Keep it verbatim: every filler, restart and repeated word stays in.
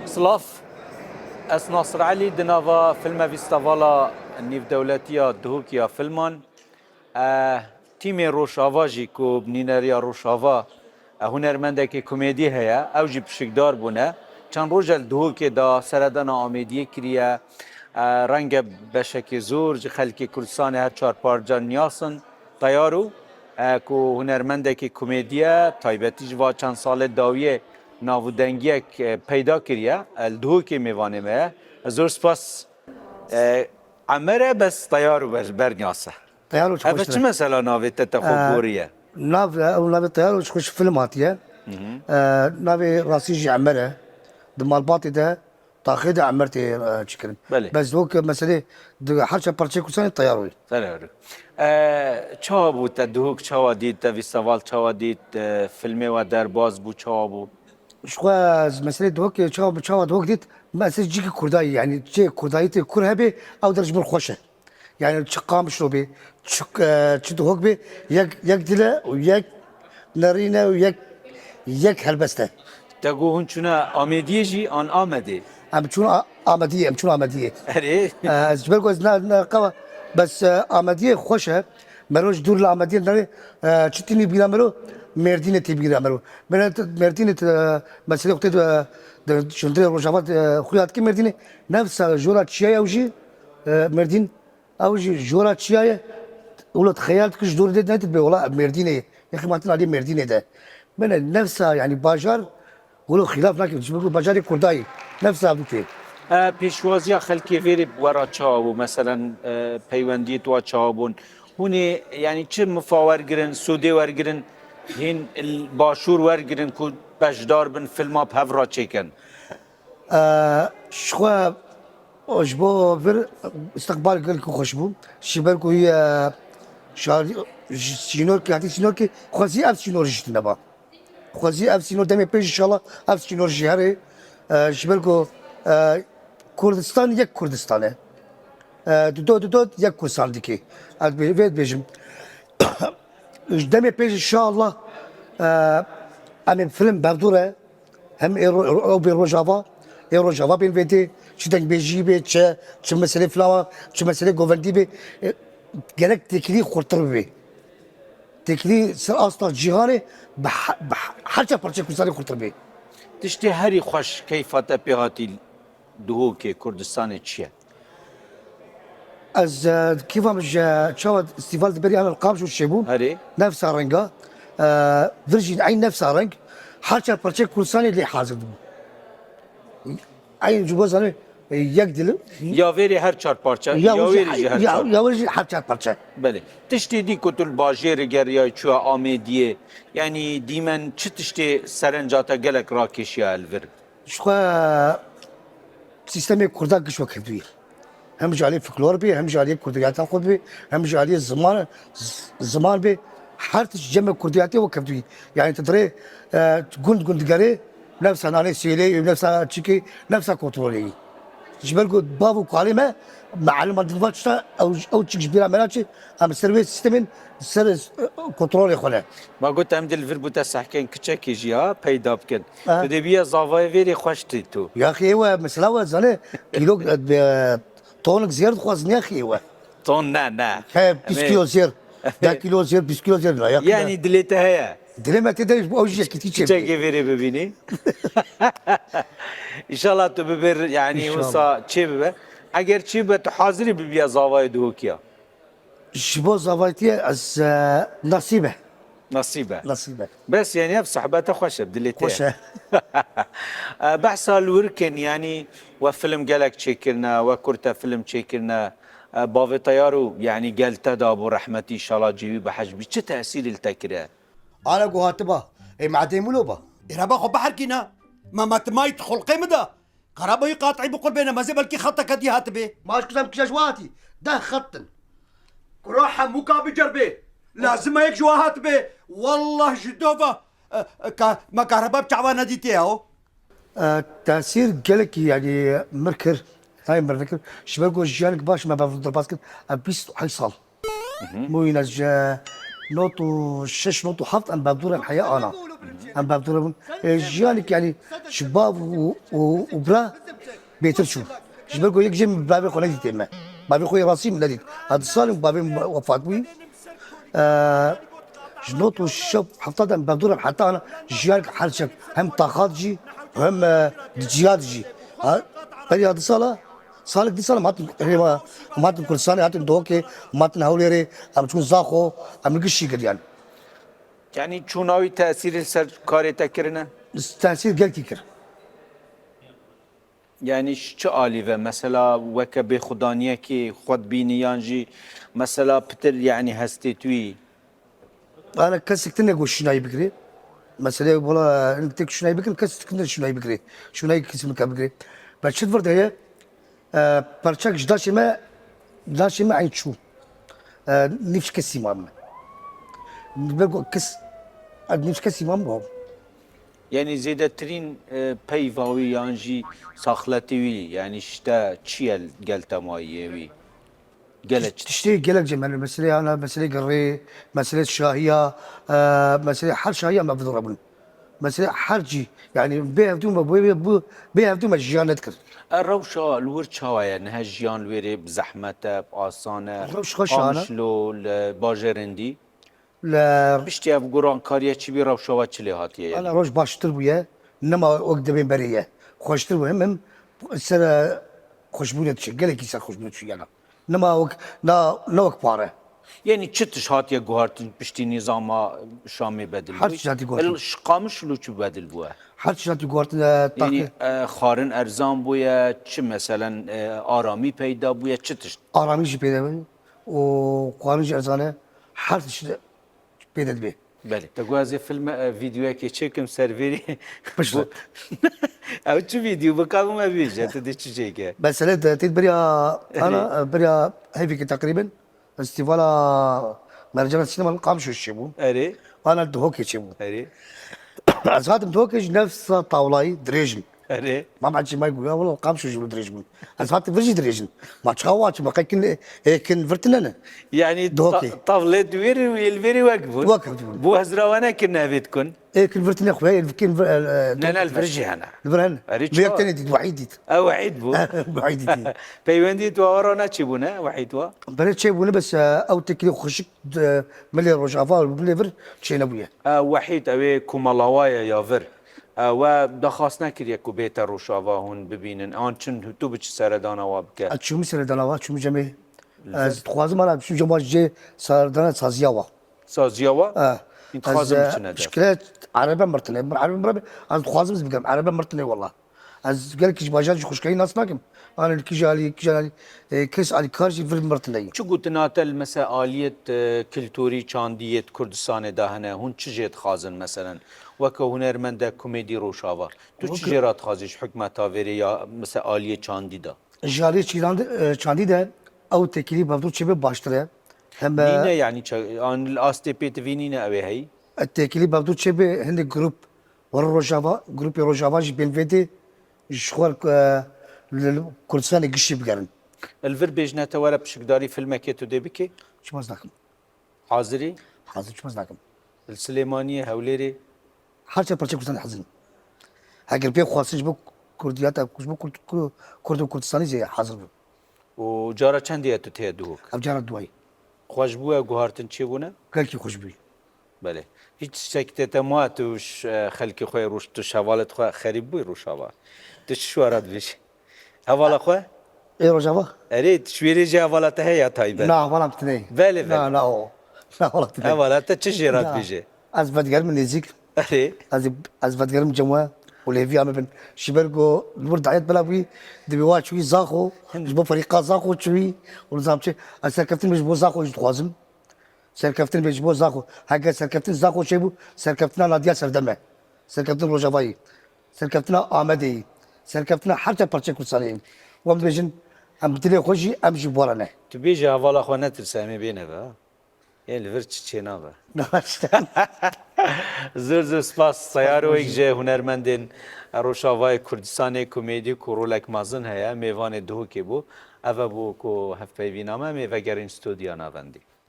Silav, ez Nasir Elî, di nava filme fîstevala nîvdewletî ya Duhokê ya filman. E, tîmê Rojava jî ku bi nîneriya Rojava, e, hunermendekê komedî heye, ew jî pişikdar bûne. Çend roj e li Duhokê de seredana Amêdiyê kiriye. E, renge beşekê zor ji xelkê Kurdistanê her çar parça niyasin. Teyar û, e, ku hunermendekê komedî ye, taybetî ji va çend salê dawiyê navûdengiyek, e, peyda kiriye. E, li Duhokê mêvanê me ye. Ez zor spas. E, Emer e, bes Teyar û ber, berniyas e. Teyar û Ev çi mesela navê te te xwe Ee, goriye? Nav, e, ew navê Teyar û xwe ji film hatiye. Ee, navê rastî jî Emer e. Di malbatê de, taxê de Emer tê, e, çikirin. Belê. Bes wek meselê di her çar parçeyê Kurdistanê Teyar û. Teyar û. Ee, çawa bû te Duhok çawa dît, te fîsteval çawa dît, e, filmê we derbas bû, çawa bû? Ji xwe ez meselê Duhokê çawa, çawa Duhok dît, meselê cîkî Kurdayî, yanî çi Kurdayî tê Kurd hebe, ew der ji min xweş e. Yani çi Qamişlo bê, çi, e, çi Duhok bê, yek, yek dil e û yek nerîn e û yek, yek helbest e. Te got hûn çûne Amêdiyê jî an Amedê? Em çûn A-, Amediyê, em çûn Amediyê. Erê. E, ez ji ber ku ez ne, ne qewa, bes, e, Amediyê xweş e. Mero ji dûr li Amediyê nere, e, çi tînî bîra mero, Mêrdînê tê bîra mero. Mero, Mêrdînê, e, meselê xwe tê, e, de, şindrê Rojava, e, xuya dike Mêrdînê. Nefsa jora çiya ew jî, e, Mêrdîn. Ew jî jora çiya ye, wilo tu xeyal dikir ji dor dê nedibê, wela ev Mêrdînê ye. Yexî ma tu alî Mêrdînê de. Bine nefsa, yanî bajar, wilo xîlaf nake, ji bo bajarê Kurdayî. Nefsa ev dîtê. E, pêşwaziya xelkê vêrê bi we re çawa bû? Meselen, e, peywendiyê tu çawa bûn? Hûn ê, yanî çi mifa wergirin, sûdê wergirin, hîn il-, başûr wergirin ku beşdar bin, filma bi hev re çêkin? Ee, ji xwe ji bo vir istiqbal gelkî xweş bû. Ji ber ku ye şarî, ji sînorkê, hatî sînorkê, xwezî ev sînor jî tune ba. Xwezî ev sînor demê pêş inşallah ev sînor jî herê. Ee, ji ber ku, e, Kurdistan yek Kurdistan e. Ee, dido, dido yek Kurdistan dikê. Ez bê-, vê dibêjim. Ji demê pêş inşallah, e, em ê film bevdû re, hem ê ro-, ro-, ew bê Rojava, ê Rojava bên vê dê, çi dengbêjî bê, çi, çi meselê filama, çi meselê govendî bê, e, gerek têkilî xurtir bibê. Têkilî ser asta cîhanê bi he-, bi he-, her çar parçeyê Kurdistanê xurtir bê. Tiştê herî xweş keyfa te pê hatî Duhokê Kurdistanê çi ye? Ez, e, kêfa min ji çawa festîval di berî Enver Qamişlo çêbû. Herê. Nefsa renga. E, vir jî eyn nefsa reng. Her çar parçeyê Kurdistanê lê hazir dibû. Eyn ji bo zanî, e, yek dil. Ya vêrê her çar parça, ya wê jî her çar. Ya wê jî her çar parça. Belê. Tiştê dî ku tu li bajêrê geriyayî çûya Amêdiyê, yanî dîmen çi tiştê serenca te gelek rakêşiya li vir? Ji xwe sîstemê Kurda giş wekevdû ye. Hem ji alî folklor bê, hem ji alî kurdiyata xwe bê, hem ji alî ziman, z-, ziman bê. Her tişt cem kurdiyatê wekevdû ye. Yani tu dirê, e, gund gund digerê, nefsa nanê sêlê, nefsa çikê, nefsa kontrolê ye. Ji ber ku bav û kalê me, me elima dilva çita, ew, ew çik ji bîra me naçe, em ser wê sîstemên ser, e, kontrolê xwe ne. Ma got em dê li vir bû te sehkên kiçekê jî ya peyda bikin. Ha. Tu dê bîye zavayê vêrê xweş tê tu. Yaxê we, mesela we zane, kîlo, e, tonik zêr dixwazin yaxê we. Ton ne, ne. He, bîst kîlo zêr. Deh kîlo zêr, bîst kîlo zêr la, yaxê. Yani dilê te heye. Dilê me tê de, ew jî yekîtî çê. Kiçekê vêrê bibînî. Înşallah tu bibir, yani wisa çê bibe. Eger çê bibe, tu hazirî bibiya zavayê Duhokiya? Ji bo zavayîtiyê ez, e, nasîb e. Nasîb e. Nasîb e. Bes, yani ev sohbete xweş e, dilê te. Xweş e. E, behsa li wir kin, yani we film gelek çêkirine, we kurte film çêkirine, e, bavê Teyar û, yani gel te dabû rehmetî, înşallah cî wî bi hej bî. Çi tesîrî li te kiriye? Ana ku hatiba, ê madê milo ba. Ê reba xwe biherkîne. Ma ma tu mayî tu xulqê min de. Karabayî qatî bi qurbê ne, mezê belkî xeteke dî hatibê. Maş kuzem kişa ji we hatî. Deh xet in. Kura hemû ka biceribê. Lazim e yek ji we hatibê. Wallah ji dova, e, e, ka, me kahreba bi çawa nedîtiye o. E, tesîr gelekî, yani, mir kir. Nayê mir nekir. Ji ber ku jiyanek baş me bev derbas kir. Ev bîst û heşt sal. Hı hı. Mûyî ne ji Not û şeş, not û heft em bevdûr em heya ana. Em bevdûr bûn. E, jiyanek, yanî, ji bav û, û, û bira bêtir çû. Ji ber ku yek jê min bavê xwe nedîtê me. Bavê xwe yê rastî min nedît. Ha, du sal in bavê min wefat bûyî. E, ji not û şeş heft em bevdûr em heta ana jiyanek her çek. Hem taxat jî, hem, e, di ciya de jî. Ha, beriya du sala, salek du sala em hatin, em hatin Kurdistanê, hatin Duhokê, em hatin Hewlêrê, em çûn Zaxo, em li gişî kiriyan. Yanî çûna wî tesîrê li ser karê te kirine? Tesîr gelkî kir. Yanî ji çi alî ve? Mesela weke bêxudaniyekê xwe dibînî yan jî mesela pitir, yanî hestê tu yî? Ana kesek tune ku şûnayî bikirê. Meselê wala hinek têk şûnayî bikin, kesek tune şûnayî bikirê. Şûnayî kesî min ke bikirê. Be çi vir de ye? E, perçek ji daşê me, daşê me eyn çû. E, nîv ji kesî mam me. Be ku kes, e, nîv ji kesî mam me. Yanî zêdetirîn, e, peyva wî yan jî saxletê wî, yanî ji te çi ye gel temayiyê wî? Gelek. Tiştê gelek cem, yanî meselê ana, meselê girê, meselê şahiya, e, meselê her şahiya me bidore bûn. Meselê her cî, yanî bê hevdû me, bê, bê, bê hevdû me jiyan nedikir. E, rewşa li wir çawa ye? Niha jiyan li wêrê bi zehmet e, bi asan e? Rewş xweş ana. Qamişlo li bajêr hindî? Li Piştî ev gorankariye çi bî, rewşa we çi lê hatiye? Ana roj baştir bûye, nema wek demê berê ye. Xweştir bû, him, him ser, e, xweşbûnê diçe, gelekî ser xweşbûnê diçe yana. Nema wek, na, ne wek pare. Yanî çi tişt hatiye guhartin piştî nîzama Şamê bedil bû? Her tişt hatiye guhartin. El, ji Qamişlo çi bedil bûye? Her tişt hatiye guhartin, e, Yanî, taxi- e, xwarin erzan bûye, çi meselen, e, aramî peyda bûye, çi tişt? Aramî jî peyda bûye. û xwarin jî erzan e. Her tişt pê de dibê. Belê. Te got ez ê filme, e, vîdeoyekê çêkim ser vêrî. Piştre. Ew çi vîdeo? Bika bû me bêje, tu dê çi çêke? Mesele de tê beriya ana, beriya hevîkê teqrîben festîvala Mercana Sînema li Qamişlo çêbû. Erê. Ana Duhokê çêbû. Erê. Ez hatim Duhokê ji nefsa tawlayî dirêj im. Erê. Mam Ecî may goya, wela Qamişlo jî dirêj bûn. Ez hatim vir jî dirêj in. Ma çawa çi, ma qey kin, ê kin vir tine ne? Yanî Duhokê. Ta-, tavlê di wêrî û yê li vêrî wek bûn. Wek bûn. Bû hezra we nekirine vê dikun? Ê kin vir tine xwe, ê kin vir, e, e, Ne, ne, li vir jî hene. Li vir hene. Erê, çawa? Yek tenê dît, Wehîd dît. Ew Wehîd bû. Wehîd dît. Peywendî tu awa re neçîbûne, Wehîd wa? Berê çêbûne, bes, e, ew têkilî xweşik, e, milê Rojava û milê vir çênebûye. E, Wehîd, ew ê komela wa ye ya vir. E, we daxwaz nekiriye ku bête Rojava hûn bibînin? An çin tu biçî seredana wa bike? Ez çûmî seredana wa, çûmî cemê. Ez dixwazim, ana, çû cema jê seredana saziya wa. Saziya wa? E, Hîn dixwazim ez, e, biçine de. Şikile erebe mirtine. Min erebe mirtine. Ez dixwazim ez bikim. Erebe mirtine wela. Ez gelekî ji bajar jî xweşkayî nas nakim. Ana li kîjan alî, kîjan alî, e, kes alîkar jî vir mirtine yî. Çi gotina te li mesela aliyê, e, kulturî, çandî yê Kurdistanê de hene? Hûn çi jê dixwazin meselen? Weke hunermende komedî Rojava. Tu çi jê re dixwazî ji hikûmeta vêrê ya mesela aliyê çandî de? Ji aliyê çîran de, e, çandî de ew têkilî bevdûr çêbe baştir e. Hem, e, Nîne yanî ça-, an li astê pêtivî nîne ew ê heyî? E, têkilî bevdûr çêbe hindê grup Were Rojava, grûpê Rojava jî bên vê dê ji xwe, e, li, li Kurdistanê giştî bigerin. Li vir bêjine te were pişikdarî filmekê tu dê bikî? Çima ez nakim? Hazirî? Hazir çima ez nakim? Li Silêmaniyê, Hewlêrê? Her çar parçe Kurdistan hazir in. Heger pê xwestin ji bo Kurdiyata, ji bo Kurd, Kurd, Kurd û Kurdistanî jî hazir bû. Û cara çendê ye tu tê Duhok? Ev cara duwayî. Xweş bûye, guhartin çêbûne? Gelkî xweş bûyî. Belê. Hîç tiştekî tê te ma tu ş-, xelkê xwe rûş-, tu ji hevalê xwe xerîb bûyî Rojava? Tu çi şwara dibêjî? Hevala xwe? Ê Rojava? Erê, tu ji wêrê jî hevala te heye ya taybet? Na, hevala min tune ye. Belê, belê. Na, na, o. Na, hevala tune ye. Hevala te çi jê re dibêje? Ez vedigerim nêzîk. Erê. Ez, ez vedigerim cem we û li hêviya me bin. Ji ber ku li wir dayet bila bûyî, dibê wa çûyî Zaxo, ji bo ferîqa Zaxo çûyî û nizam çi. Ez serkeftin ji bo Zaxo jî dixwazim. Serkeftin be ji bo Zaxo. Heke serkeftin Zaxo çêbû, serkeftina Nadiya Serdem e. Serkeftin Rojavayî. Serkeftina Amedê yî. Serkeftina her çar parçeyê Kurdistanê yî. Wan dibêjin, em dilê xwe jî, em jî bi we re ne. Tu bêjî hevala xwe netirse, em ê bêne ve, ha? Ê li vir çi çênabe. Zor zor spas. Spas Seyar, wek ji hunermendên Rojavayê Kurdistanê, komedî ku rolek mezin heye, mêvanê Duhokê bû. Ev e bû ku hevpeyvîna me, em ê vegerîn stûdya navendî.